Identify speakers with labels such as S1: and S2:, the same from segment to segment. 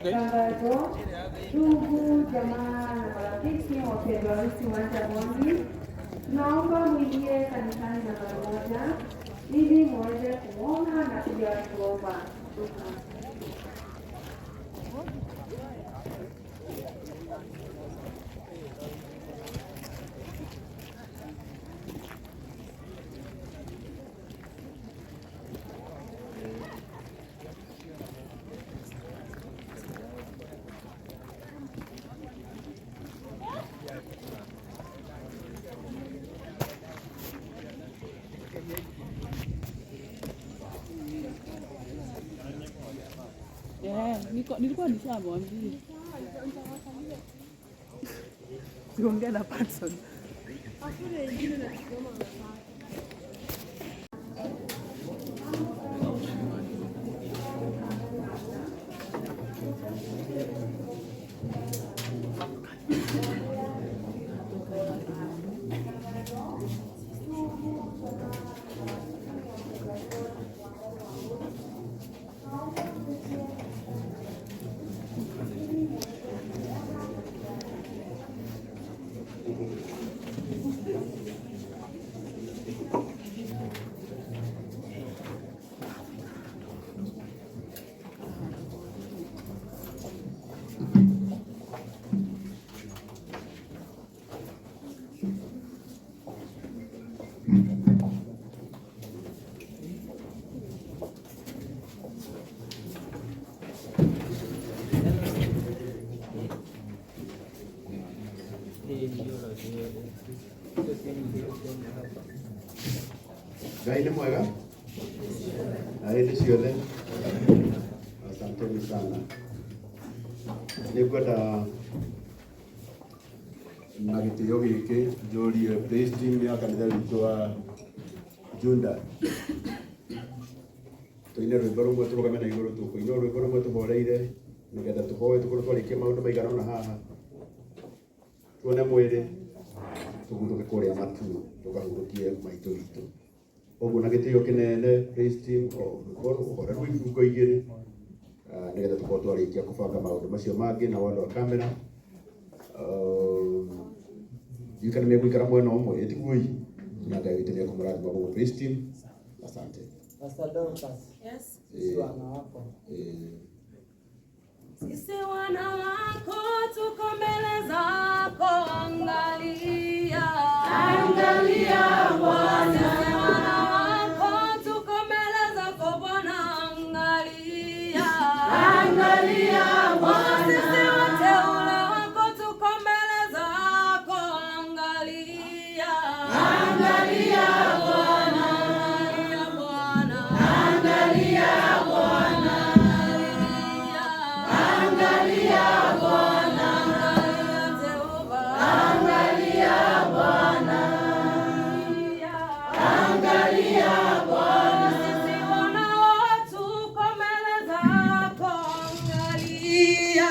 S1: Tangazo: ndugu jamaa na marafiki wapendwa harusi uwanja Mwangi, tunaomba mwingie kanisani na mara moja ili muweze kumwona na pia kuomba.
S2: Yeah, nilikuwa nishamwambia. Siongea na Patson.
S3: Ngai nĩ mwega na hĩndĩ ciothe. Asanteni sana. Nĩ ngwenda na gĩtĩo gĩkĩ njũrie praise team ya kanitha witũ wa Junda tũine rwĩmbo rũmwe, tũrũgame na igũrũ, tũkũina rwĩmbo rũmwe tũhoreire nĩgetha tũhoe tũkorwo twarĩkia maũndũ maigana ũna haha, tuone mwĩrĩ, tũguthũke kũrĩa matu, tũkahurũkie maitũ witũ. Ũguo na gĩtĩo kĩnene, praise team, o rwĩmbo rũhoreru ibungo igĩrĩ, nĩgetha tũkorwo twarĩkia kũbanga maũndũ macio mangĩ na andũ a kamera. Ndiũĩ kana megũikara mwena ũmwe, ĩtiguoi na Ngai witũ nĩekũmũrathima. Koguo praise team, asante.
S4: Pastor Dorcas.
S5: Yes.
S4: Sisi wana wako.
S5: Sisi wana wako tuko mbele zako, angalia. Angalia Bwana. Sisi wana wako tuko mbele zako Bwana, angalia. Angalia Bwana. Sisi wateule wako tuko mbele zako, angalia. Angalia Bwana. Angalia Bwana. Angalia Bwana. Angalia Bwana, angalia Jehova, angalia Bwana, angalia Bwana. Sisi wana tuko mbele zako, angalia,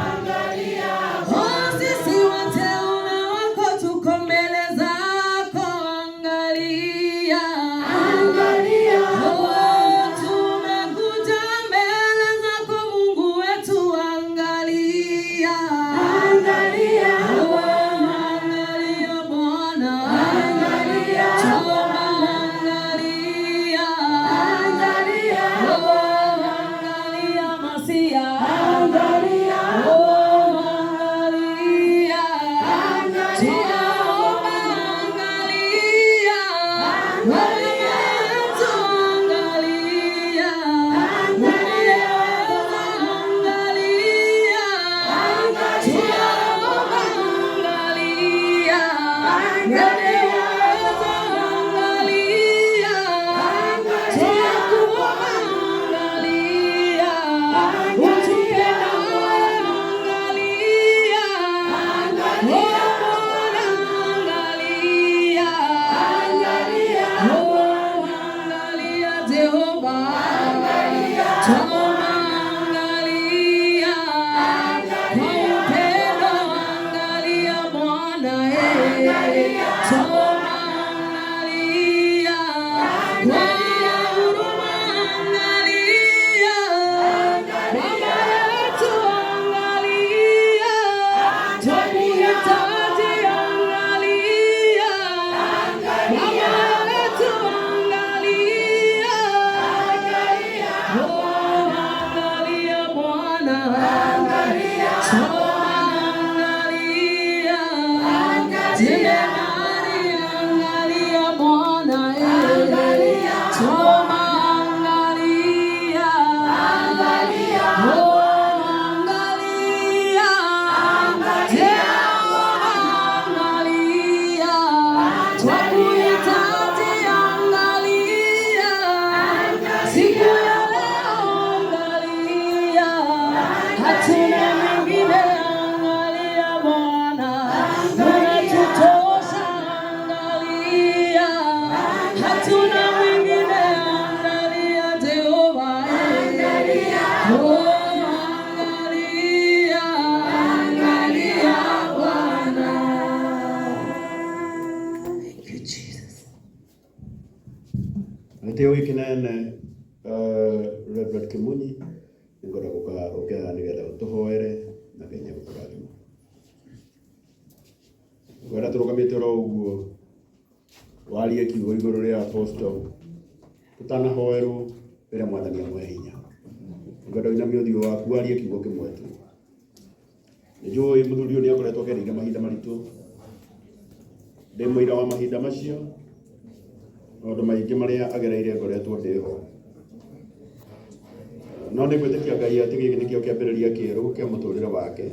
S5: angalia. Oh, sisi wateule wako tuko mbele zako, angalia, angalia. Oh, tumekuja mbele zako Mungu wetu, angalia. Bwana, Toma angalia, Jemedari angalia Bwana, Toma angalia, oh angalia, Jehova angalia, twakuhitaji angalia, siku ya leo angalia, hatuna mwingine angalia Bwana, unatutosha angalia, hatuna mwingine angalia Jehova, oh angalia, angalia Bwana. Thank you, Jesus.
S3: Gĩtĩo gĩkĩ nene Reverend Kimunyi nĩngwenda gũka ũke haha nĩgetha ũtũhoere na Ngai nĩegũtũrathima. Ngwenda tũrũgamĩte oro ũguo warie kiugo igũrũ rĩa apostle tũtanahoerwo wĩre Mwathani amũhe hinya. Ngwenda ũinamie ũthiũ waku warie kiugo kĩmwe tu. Nĩnjũĩ mũthuri ũyũ nĩakoretwo agereire mahinda maritũ, ndĩ mũira wa mahinda macio, maũndũ maingĩ marĩa agereire ngoretwo ndĩho. No nĩ ngwĩtĩkia Ngai atĩ gĩkĩ nĩkĩo kĩambĩrĩria kĩerũ kĩa mũtũrĩre wake.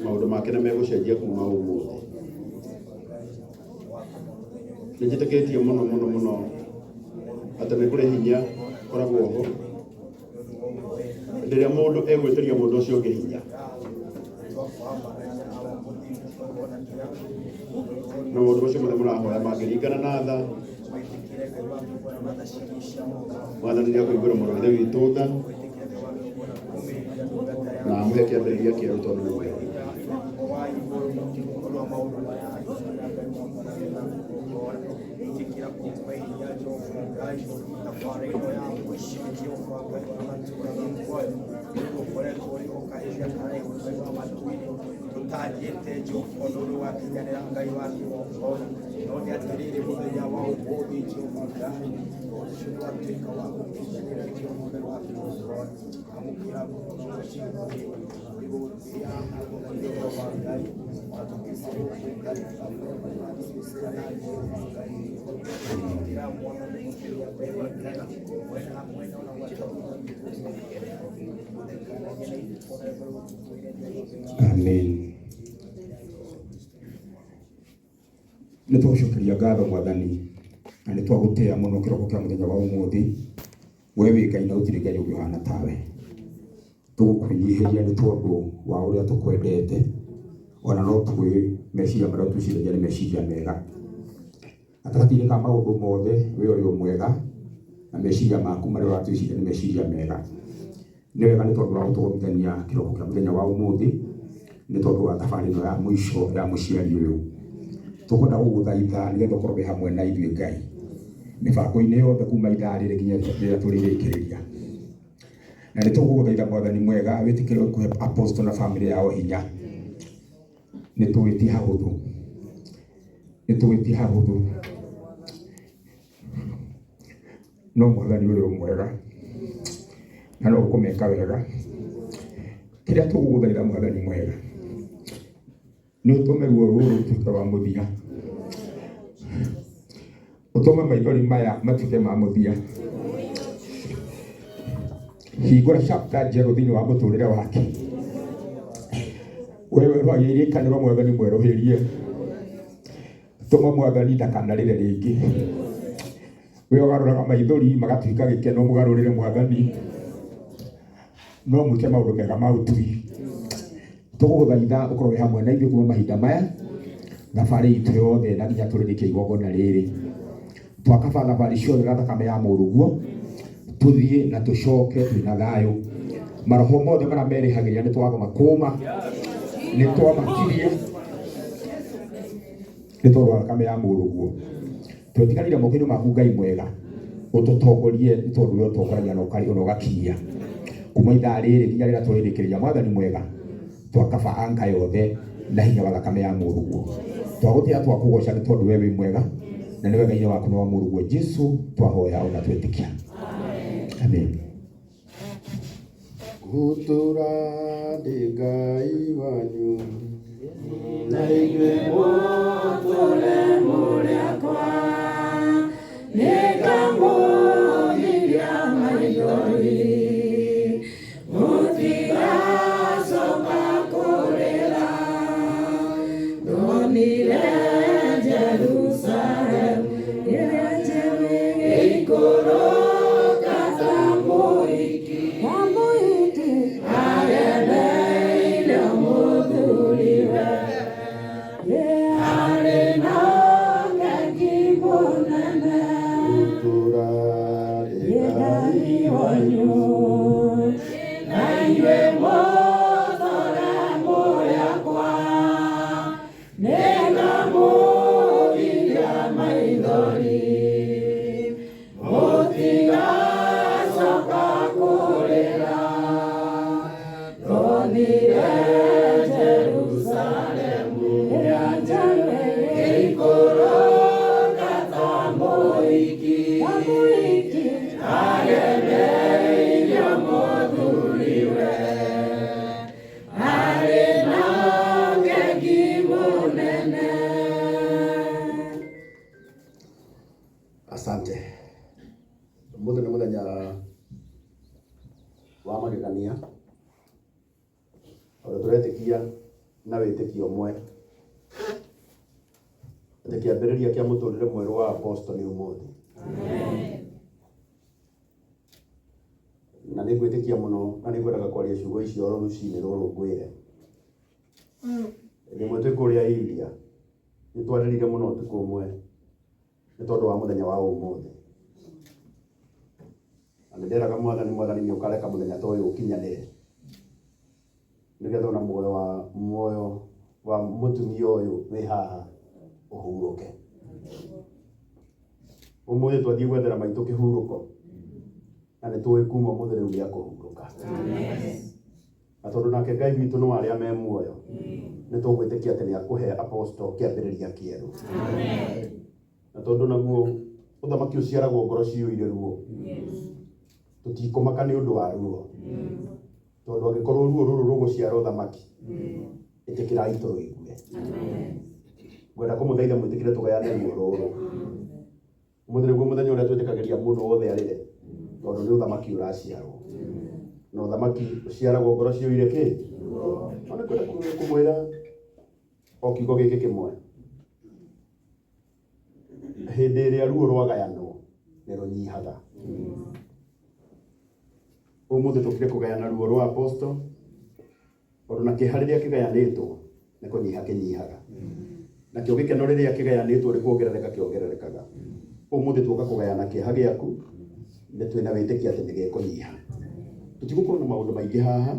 S3: Maũndũ make nĩ megũcenjia kuma ũmũthĩ. Nĩ njĩtĩkĩtie mũno mũno mũno atĩ nĩ kũrĩ hinya ũkoragwo ho hĩndĩ ĩrĩa mũndũ egwĩtĩria mũndũ ũcio ũngĩ hinya. Na maũndũ macio mothe mũrahoya mangĩringana na tha, Mwathani nĩ akũiguĩra mũrũ wa Ithe witũ tha na amũhe kĩambĩrĩria kĩerũ tondũ nĩ mwega.
S6: Tũtathiĩte Jehova ũndũ wakinyanĩra Ngai wa kĩgongona no nĩ atĩrĩrĩ mũthenya wa ũmũthĩ Jehova Ngai ũcio nĩwatuĩka wa gũkinyanĩra Jehova Ngai wa kĩgongona amũkĩra Jehova Ngai watũkĩte
S7: Amen. Nĩ twagũcokeria ngatho Mwathani na nĩ twagũtĩa mũno kĩroko kĩa mũthenya wa ũmũthĩ. We wĩ Ngai na gũtirĩ Ngai ũngĩ ũhana tawe. Tũgũkwĩnyihĩria nĩ tondũ wa ũrĩa tũkwendete, ona no tũĩ meciria marĩa twĩciragia nĩ meciria mega. Gatagatĩ-inĩ ka maũndũ mothe we ũrĩ o mwega na meciria maku marĩa ũratwĩciria nĩ meciria mega. Nĩ wega nĩ tondũ wa gũtũgomithania kĩroko kĩa mũthenya wa ũmũthĩ nĩ tondũ wa thabarĩ ĩno ya mũico ya mũciari ũyũ. Tũkwenda gũgũthaitha nĩgetha ũkorwo wĩ hamwe na ithuĩ Ngai mĩbango-inĩ yothe kuma ithaa rĩrĩ nginya rĩrĩa tũrĩrĩkĩrĩria. Na nĩ tũgũgũthaitha Mwathani mwega wĩtĩkĩre kũhe apostle na famĩlĩ yao hinya. Nĩ tũĩ ti hahũthũ, nĩ tũĩ ti hahũthũ, no Mwathani ũrĩ o mwega na no ũkũmeka wega. Kĩrĩa tũgũgũthaitha Mwathani mwega nĩ ũtũme ruo rũrũ rũtuĩke rwa mũthia, ũtũme maithori maya matuĩke ma mũthia. Hingũra chapter njerũ thĩinĩ wa mũtũrĩre wake. We werũhagia irĩkanĩro Mwathani mwerũhĩrie, tũma Mwathani ndakanarĩre rĩngĩ. We ũgarũraga maithori magatuĩka gĩkeno, mũgarũrĩre Mwathani, no mwĩke maũndũ mega ma ũtugi. Tũgũgũthaitha ũkorwo wĩ hamwe na ithuĩ kuma mahinda maya thabarĩ itũ yothe na nginya tũrĩrĩkie igongona rĩrĩ. Twakaba thabarĩ ciothe na thakame ya mũrũguo, tũthiĩ na tũcoke twĩna thayũ. Maroho mothe marĩa merĩhagĩria nĩ twamakũma, nĩ twamakiria nĩ tondũ wa thakame ya mũrũguo. Twetiganĩire moko-inĩ maku Ngai mwega, ũtũtongorie nĩ tondũ we ũtongoragia na ũgakinyia kuma ithaa rĩrĩ nginya rĩrĩa tũrĩrĩkĩrĩria. Mwathani mwega, twakaba anka yothe na hinya wa thakame ya mũrũguo. Twagũtĩa twakũgoca nĩ tondũ we wĩ mwega na nĩ wega-inĩ waku na wa mũrũguo Jesu twahoya ona twetĩkia. Amen.
S3: Ngũtũra ndĩ Ngai wanyu na inyuĩ
S5: mũtũre mũrĩ akwa, nĩngamũgiria maithori, mũtigacoka kũrĩra. Ndonire Jerusalemu ĩrĩa njerũ ĩgĩikũrũka ta mũhiki, agemeire mũthuriwe. Arĩ na ũgeni mũnene.
S3: Ngũtũra ndĩ
S5: Ngai wanyu na inyuĩ mũtũre mũrĩ akwa, nĩngamũgiria maithori, mũtigacoka kũrĩra. Ndonire Jerusalemu ĩrĩa njerũ ĩgĩikũrũka ta mũhiki, agemeire mũthuriwe, arĩ na ũgeni mũnene.
S3: Asante. Ũmũthĩ nĩ mũthenya wa magegania tondũ tũretĩkia na wĩtĩkio ũmwe atĩ kĩambĩrĩria kĩa mũtũrĩre mwerũ wa apostle nĩ ũmũthĩ. Na nĩ ngwĩtĩkia mũno na nĩ ngwendaga kwaria ciugo icio oro rũcinĩ rũrũ ngwĩre. Hĩndĩ ĩmwe twĩ kũrĩa India nĩ twarĩrire mũno ũtukũ ũmwe nĩ tondũ wa mũthenya wa ũmũthĩ. Na nĩ nderaga Mwathani, Mwathani nĩ ũkareka mũthenya ta ũyũ ũkinyanĩre nĩgetha ona muoyo wa mũtumia ũyũ wĩ haha ũhurũke. Ũmũthĩ twathiĩ gwethera maitũ kĩhurũko na nĩ tũĩ kuma ũmũthĩ rĩu nĩ akũhurũka. Na tondũ nake Ngai witũ nĩ wa arĩa me muoyo, nĩ tũgwĩtĩkia atĩ nĩ akũhe apostle kĩambĩrĩria kĩerũ. Na tondũ naguo ũthamaki ũciaragwo ngoro ciyũire ruo, tũtikũmaka nĩ ũndũ wa ruo, tondũ angĩkorwo ruo rũrũ rũgũciara ũthamaki, ĩtĩkĩrai tũrũigue. Ngwenda kũmũthaitha mwĩtĩkĩre tũgayane ruo rũrũ. Ũmũthĩ nĩguo mũthenya ũrĩa twĩtĩkagĩria mũndũ wothe arĩre, tondũ nĩ ũthamaki ũraciarwo, na ũthamaki ũciaragwo ngoro ciyũire kĩ. No nĩ ngwenda kũmwĩra o kiugo gĩkĩ kĩmwe: hĩndĩ ĩrĩa ruo rwagayanwo nĩ rũnyihaga. Ũmũthĩ tũkire kũgayana ruo rwa apostle, tondũ na kĩeha rĩrĩa kĩgayanĩtwo nĩ kũnyiha kĩnyihaga, nakĩo gĩkeno rĩrĩa kĩgayanĩtwo nĩ kuongerereka kĩongererekaga. Ũmũthĩ tuoka kũgayana kĩeha gĩaku, nĩ twĩna wĩtĩkio atĩ nĩ gĩkũnyiha. Tũtigũkorwo na maũndũ maingĩ haha,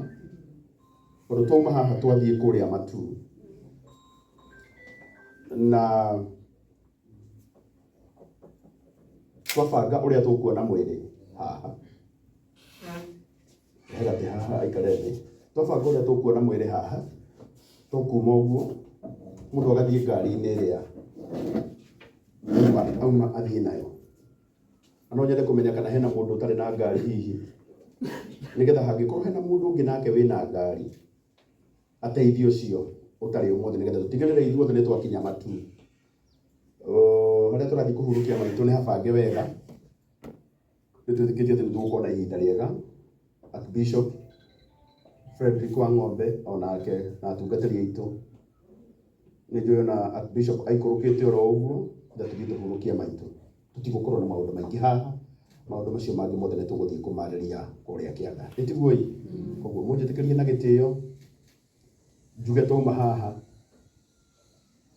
S3: tondũ twauma haha twathiĩ kũrĩa Matu na twabanga ũrĩa tũkuona mwĩrĩ haha he gatĩ haha aikare thĩ. Twabanga ũrĩa tũkuona mwĩrĩ haha, tũkuma ũguo mũndũ agathiĩ ngari-inĩ ĩrĩa auma athiĩ nayo. Na no nyende kũmenya kana hena mũndũ ũtarĩ na ngari hihi, nĩgetha hangĩkorwo hena mũndũ ũngĩ nake wĩna ngari ateithie ũcio ũtarĩ ũmũthĩ, nĩgetha tũtigĩrĩre ithuothe nĩ twakinya Matu. Harĩa tũrathiĩ kũhurũkia maitũ nĩ habange wega. Nĩ twĩtĩkĩtie atĩ nĩ tũgũkorwo na ihinda rĩega. Archbishop Frederick Wang'ombe onake na atungatĩri aitũ, nĩ njũĩ ona Archbishop aikũrũkĩte oro ũguo na tũthiĩ tũhurũkie maitũ. Tũtigũkorwo na maũndũ maingĩ haha, maũndũ macio mangĩ mothe nĩ tũgũthiĩ kũmarĩria kũrĩa kĩanda, ĩtiguo ĩ? Koguo mũnjĩtĩkĩrie na gĩtĩo njuge twauma haha,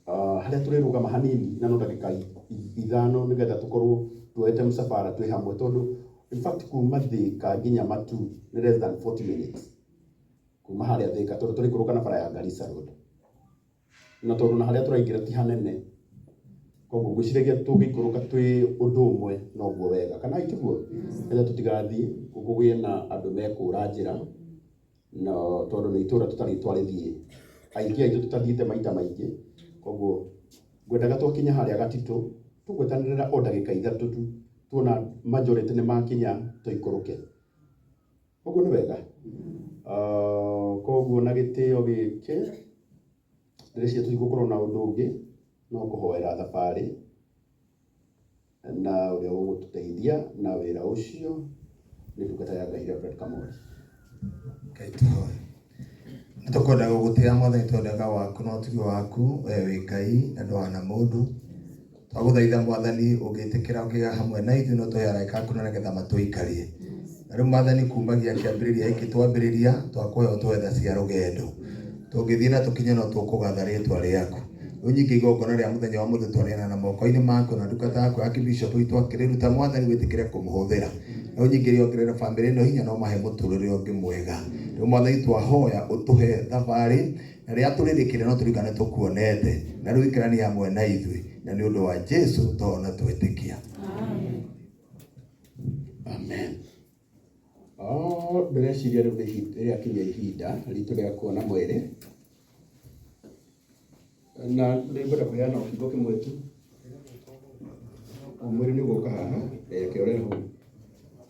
S3: harĩa tũrĩrũgama hanini na no ndagĩka 5 nĩgetha tũkorwo tuoete mũcabara twĩ hamwe, tondũ in fact kuma Thika nginya Matu nĩ less than 40 minutes kuma harĩa Thika, tondũ tũraikũrũka na bara ya Garissa Road, na tondũ na harĩa tũraingĩra ti hanene, koguo ngwĩciragia tũngĩikũrũka twĩ ũndũ ũmwe noguo wega, kana itiguo, nĩgetha tũtigathiĩ kũgĩe na andũ mekũra njĩra, na tondũ nĩ itũra tũtarĩ twarĩthiĩ, aingĩ aitũ tũtathiĩte maita maingĩ. Koguo ngwendaga twakinya harĩa Gatitũ tũgwetanĩrĩra o ndagĩka 3 tu, tuona majority nĩ makinya tũikũrũke. Ũguo nĩ wega. Koguo na gĩtĩo gĩkĩ ndĩreciria tũtigũkorwo na ũndũ ũngĩ no kũhoera thabarĩ na ũrĩa ũgũtũteithia na wĩra ũcio nĩ ndungata ya Ngai Reverend Kamori.
S8: Ngai tũhoe. Nĩ tũkwenda gũgũtĩa Mwathani tondũ wega waku na ũtugi waku we wĩ Ngai na ndũhana mũndũ. Twagũthaitha Mwathani ũngĩtĩkĩra ũkĩgĩa hamwe na ithuĩ no tũhe araika aku na nĩgetha matũikarie. Na rĩu Mwathani kumagia kĩambĩrĩria gĩkĩ twambĩrĩria twakũhe ũtũhe tha cia rũgendo. Tũngĩthiĩ na tũkinye no tũkũgatha rĩtwa rĩaku. Rĩu nyingĩ igongona rĩa mũthenya wa mũthĩ twaneana na moko-inĩ maku na ndungata yaku ya kĩbishop witũ akĩrĩruta Mwathani wĩtĩkĩre kũmũhũthĩra. Rĩu nyingĩ rĩongerere bamĩrĩ ĩno hinya no mahe mũtũrĩre ũngĩ mwega. Rĩu Mwathani twahoya ũtũhe thabarĩ na rĩrĩa tũrĩrĩkĩre no tũririkane tũkuonete na rĩu ikaranie hamwe na ithuĩ na nĩ ũndũ wa Jesu twahoya na twetĩkia.
S3: Amen. Oh, ndĩreciria rĩu nĩ rĩakinya ihinda ritũ rĩa kuona mwĩrĩ na nĩngwenda kũheana o kiugo kĩmwe tu. O mwĩrĩ nĩ ũgũka haha, reke ũrehwo.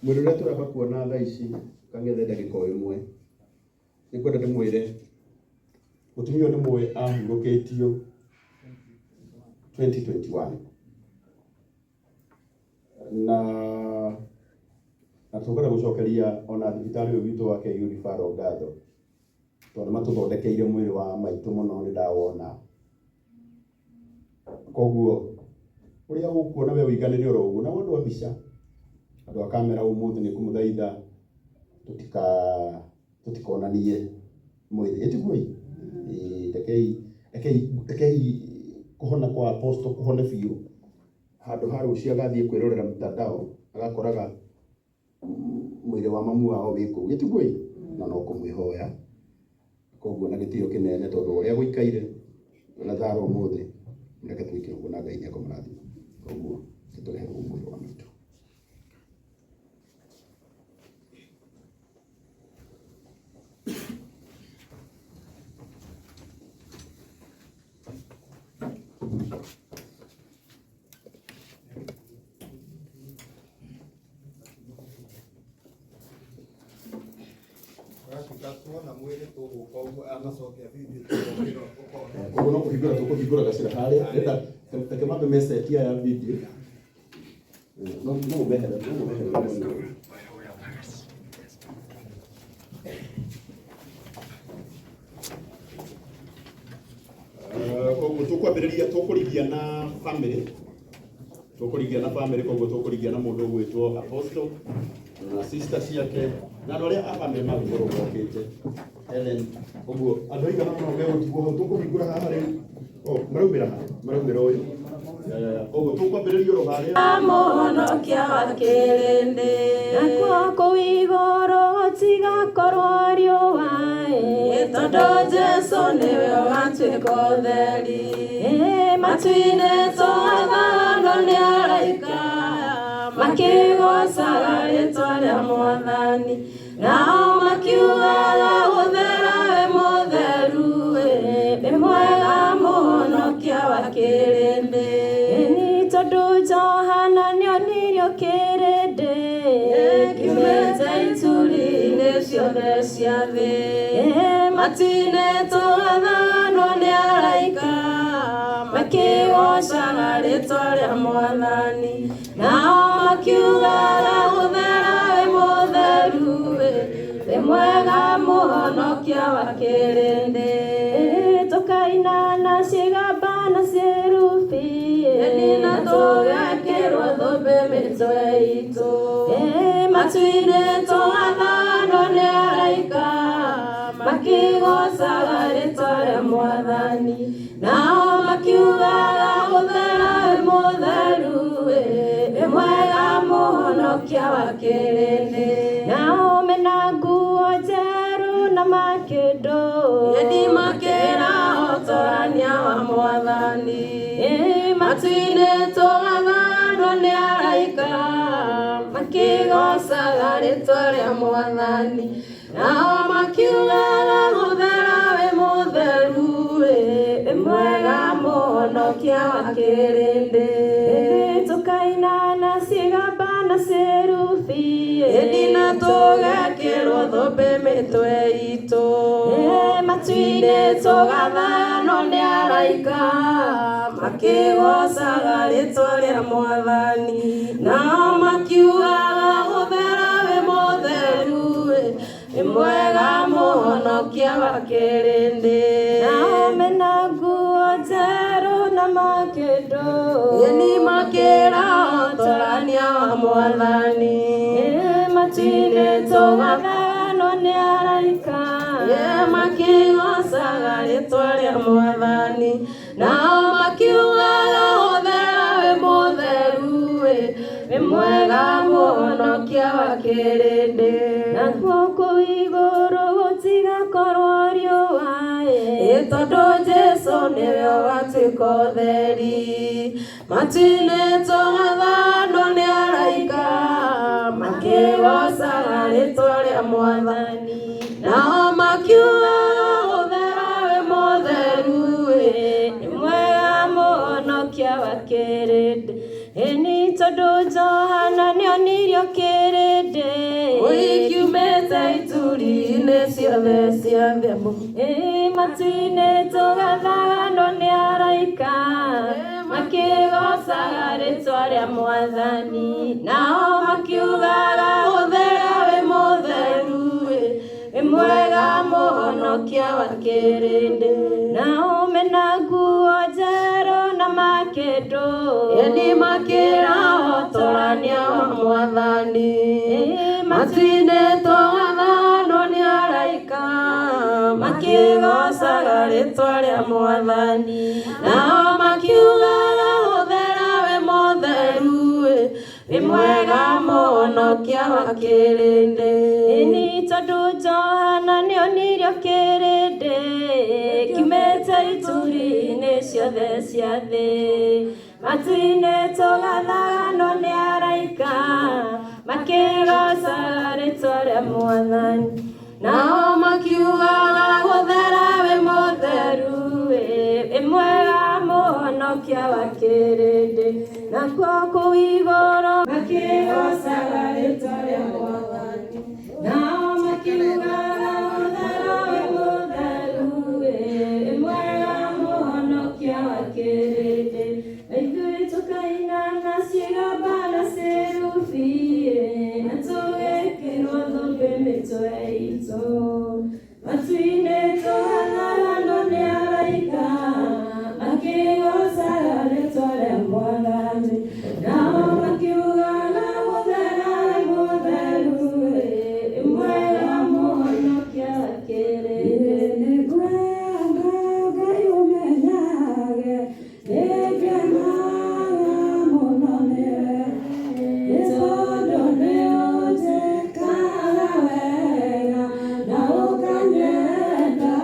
S3: Mwĩrĩ ũrĩa tũramba kuona thaa ici kang'ethe ndagĩka o ĩmwe, nĩngwenda ndĩmwĩre mũtumia ũyũ nĩ mũĩ ahurũkĩtio 2021 na tũkwenda gũcokeria ona thibitarĩ ũyũ witũ wa KU Referral ngatho tondũ matũthondekeire mwĩrĩ wa maitũ mũno nĩ ndawona. Koguo ũrĩa ũkuona we ũiganĩre oro ũguo. Nao andũ a mbica, andũ a kamera ũmũthĩ nĩ ngũmũthaitha tũtikonanie mwĩrĩ. Ĩ tiguo ĩ? Ĩĩ rekei rekei rekei kũhona kwa apostle kũhone biũ handũ ha rũciũ agathiĩ kwĩrorera mtandao agakoraga mwĩrĩ wa mamu wao wĩ kũu. Ĩ tiguo ĩ? Na no kũmwĩhoya. Koguo na gĩtĩo kĩnene tondũ ũrĩa gũikaire Lazaro ũmũthĩ reke twĩke ũguo na Ngai nĩekũmũrathima. Koguo nĩtũreherwo mwĩrĩ wa maitũ.
S6: Ũgatuĩka tuona mwĩrĩ tũgũka ũguo amacokia video tũgũkĩra ũkona.
S3: Koguo no kũhingũra tũkũhingũra gacĩra harĩa ndĩrenda reke mambe mecetia ya video. No no ũmehere no ũmehere. Koguo tũkwambĩrĩria tũkũrigia na family tũkũrigia na family koguo tũkũrigia na mũndũ ũgwĩtwo apostle na sister ciake na andũ arĩa a family mangĩkorwo mokĩte Helen ũguo andũ aigana mũno megũtigwo hau tũkũhingũra haha rĩu. Oh, maraumĩra ha maraumĩra ũyũ. Ya, ya, ya. Koguo tũkwambĩrĩria oro harĩa
S5: Mũhonokia wa kĩrĩndĩ
S1: Nakuo kũu igũrũ gũtigakorwo riũa
S5: ĩ tondũ Jesũ nĩwe ũgatuĩka ũtheri.
S1: Ĩ
S5: Matu-inĩ twathanwo nĩ araika makĩgoocaga rĩtwa rĩa Mwathani nao makiugaga gũthera wĩ mũtheru ĩ wĩ mwega mũhonokia wa kĩrĩndĩ.
S1: Ĩni tondũ Johana nĩonirio kĩrĩndĩ
S5: Kiumĩte ituri-inĩ ciothe cia thĩ.
S1: Ĩ
S5: Matu-inĩ twathanwo nĩ araika makĩgoocaga rĩtwa rĩa Mwathani nao makiugaga gũthera wĩ mũtheru ĩ wĩ mwega mũhonokia wa kĩrĩndĩ.
S1: Ĩ tũkaina na ciĩgamba na ciĩrubi
S5: Ĩni na tũgekĩrwo thũmbĩ mĩtwe itũ.
S1: Ĩ
S5: Matu-inĩ twathanwo nĩ araika makĩgoocaga rĩtwa rĩa Mwathani nao makiugaga gũthera wĩ mũtheru ĩ wĩ mwega mũhonokia wa kĩrĩndĩ.
S1: Nao mena nguo njerũ na makĩndũ
S5: Ĩni makĩra ũtorania wa Mwathani.
S1: Ĩ
S5: Matu-inĩ tũgathanwo nĩ araika makĩgoocaga rĩtwa rĩa Mwathani nao makiugaga gũthera wĩ mũtheru ĩ wĩ mwega mũhonokia wa kĩrĩndĩ.
S1: Ĩni tũkaina na ciĩgamba na ciĩrubi
S5: Ĩni na tũgekĩrwo thũmbĩ mĩtwe itũ.
S1: Ĩ
S5: Matu-inĩ tũgathanwo nĩ araika makĩgoocaga rĩtwa rĩa Mwathani. Nao makiugaga gũthera wĩ mũtheru wĩ mwega mũhonokia wa kĩrĩndĩ.
S9: Nao mena nguo njerũ na makĩndũ
S5: Ĩni makĩra ũtorania wa Mwathani.
S9: Matu-inĩ tũgathanwo nĩ araika
S5: Ĩ makĩgoocaga rĩtwa rĩa Mwathani. Nao makiugaga ũthera wĩ mũtheru wĩ mwega mũhonokia wa kĩrĩndĩ.
S9: Nakuo kũu igũrũ gũtigakorwo riũa
S5: Ĩ tondũ Jesũ nĩwe ũgatuĩka ũtheri. Matu-inĩ tũgathanwo nĩ araika makĩgoocaga rĩtwa rĩa Mwathani. Nao makiugaga ũthera wĩ mũtheru
S9: nĩ mwega mũhonokia wa kĩrĩndĩ. Ĩni tondũ Johana nĩonirio kĩrĩndĩ
S5: Ũikiumĩte ituri-inĩ ciothe cia thĩ.
S9: Ĩ matu-inĩ tũgathanwo nĩ araika makĩgoocaga rĩtwa rĩa Mwathani.
S5: Nao makiugaga ũthera wĩ mũtheru wĩ mwega mũhonokia wa kĩrĩndĩ.
S9: Nao mena nguo njerũ na makĩndũ
S5: Ĩni makĩra ũtorania wa Mwathani. Matu-inĩ tũgathanwo nĩ araika makĩgoocaga rĩtwa rĩa Mwathani. Nao makiugaga ũthera wĩ mũtheru wĩ mwega mũhonokia wa kĩrĩndĩ.
S9: Ĩni tondũ Johana nĩonirio kĩrĩndĩ kiumĩte ituri-inĩ ciothe cia thĩ. Matu-inĩ tũgathanwo nĩ araika makĩgoocaga rĩtwa rĩa Mwathani.
S5: Nao makiugaga gũthera wĩ mũtheru
S9: wĩ mwega mũhonokia wa kĩrĩndĩ. Nakuo kũu igũrũ makĩgoocaga rĩtwa rĩa Mwathani. Nao makiugaga ũthera wĩ mũtheru wĩ mwega mũhonokia wa kĩrĩndĩ. Na ithuĩ tũkaina na ciĩgamba na cerubi na tũgekĩrwo thũmbĩ mĩtwe itũ. Matu-inĩ tũgathanwo nĩ araika makĩgoocaga rĩtwa rĩa Mwathani. Nao makiugaga gũthera wĩ mũtheru wĩ mwega mũhonokia wa kĩrĩndĩ.
S10: Nĩngwenda Ngai ũmenyage nĩngenaga mũno nĩwe, nĩ tondũ nĩũnjĩkaga wega na ũkanyenda.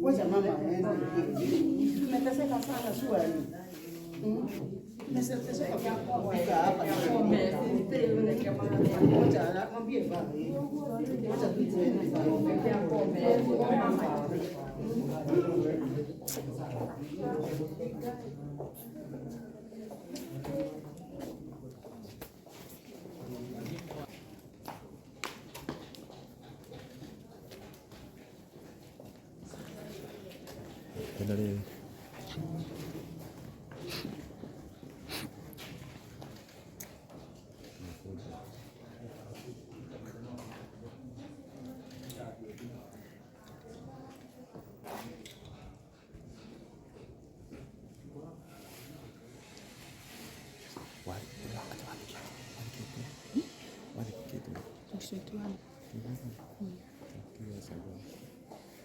S11: Wacha mama aende. Tumeteseka sana swali. Tumeteseka kufika hapa. Wacha mwambie baba. Wacha tuende.
S12: Endelee.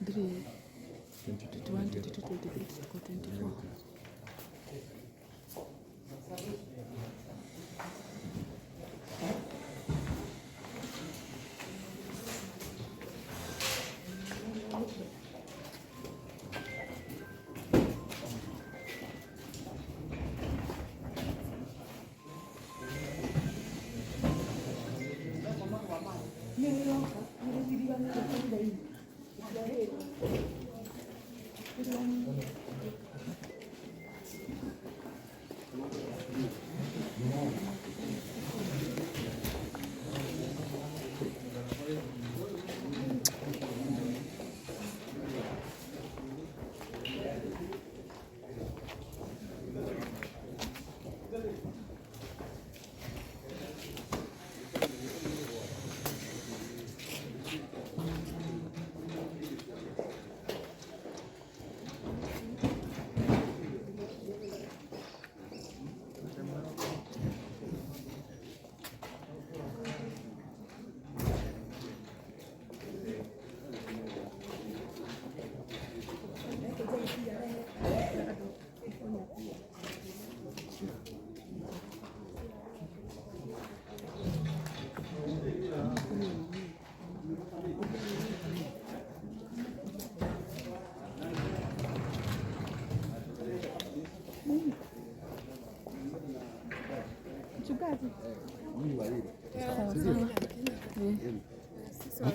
S2: Three, 21, 22, 23, 24, 24. Mchungaji. Sawa sawa.